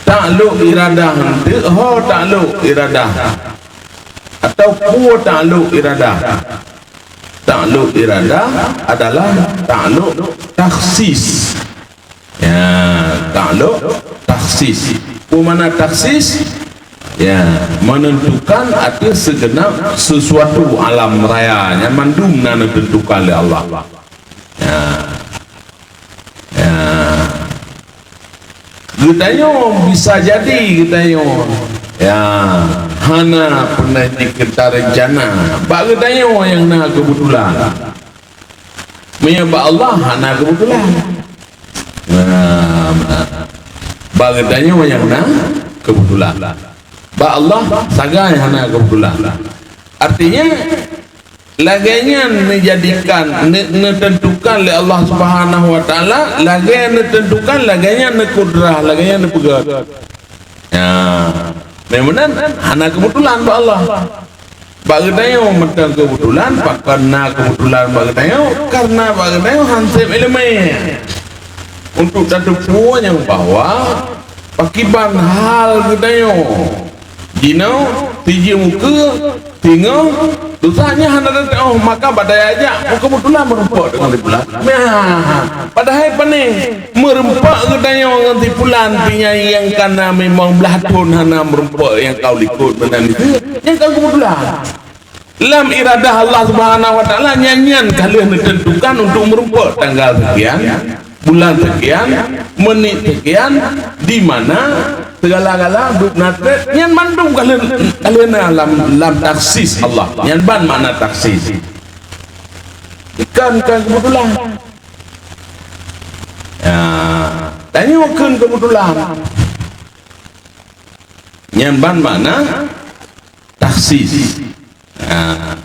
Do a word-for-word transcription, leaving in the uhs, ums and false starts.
Takluk iradah eunteuk ho takluk iradah? Atau peue takluk iradah? Takluk iradah adalah takluk takhsis. Ya, takluk takhsis. Peue makna takhsis? Ya, menentukan ateueh segenap sesuatu alam raya nyan mandum na neuteuntukan lé Allah. Ya. Ya. Geutanyoe bisa jadi geutanyoe, ya, hana peureunah jikeuta reuncana. Bak geutanyoe nyang na keubetulan. Meunyoe bak Allah hana keubetulan. Nah, bak geutanyoe nyang na keubetulan. Bak Allah sagai hana keubetulan. Artinya, lagée nyan neujadikan, ne-, neuteuntukan lé Allah Subhanahu wa Taala, lagée neuteuntukan, lagée nyan neukudrah, lagée nyan neupeugét. Ya, memang hana keubetulan bak Allah. Bak geutanyoe mantong keubetulan, pakon na keubetulan bak geutanyoe, karena bak geutanyoe han sép iéleumé. Untuk tateupeue nyang bahwa pakiban hal geutanyoe. Jinoe, sijeuem ukeue, singoh, desya nyan hana teuôt, maka bak dayah jak, keubetulan meurumpok deungon si pulan. Nah, padahai pane, meurumpok geutanyoe ngon si pulan, si nyan nyang ka na limong blaih thon hana meurumpok nyang ka u likot meunan itu, nyang ka keubetulan. Lam iradah Allah Subhanahu wa Taala, nyan-nyan ka lheueh neuteuntukan untuk meurumpok tanggal sekian, bulan sekian, menit sekian, di mana segala-gala dub na treb, nyan mandum ka lheueh, ka lheueh na lam, lam takhsis Allah. Nyan ban makna takhsis. Ikan kan kebetulan. Ya, tanyoe kheun kebetulan. Nyan ban makna takhsis. Ha.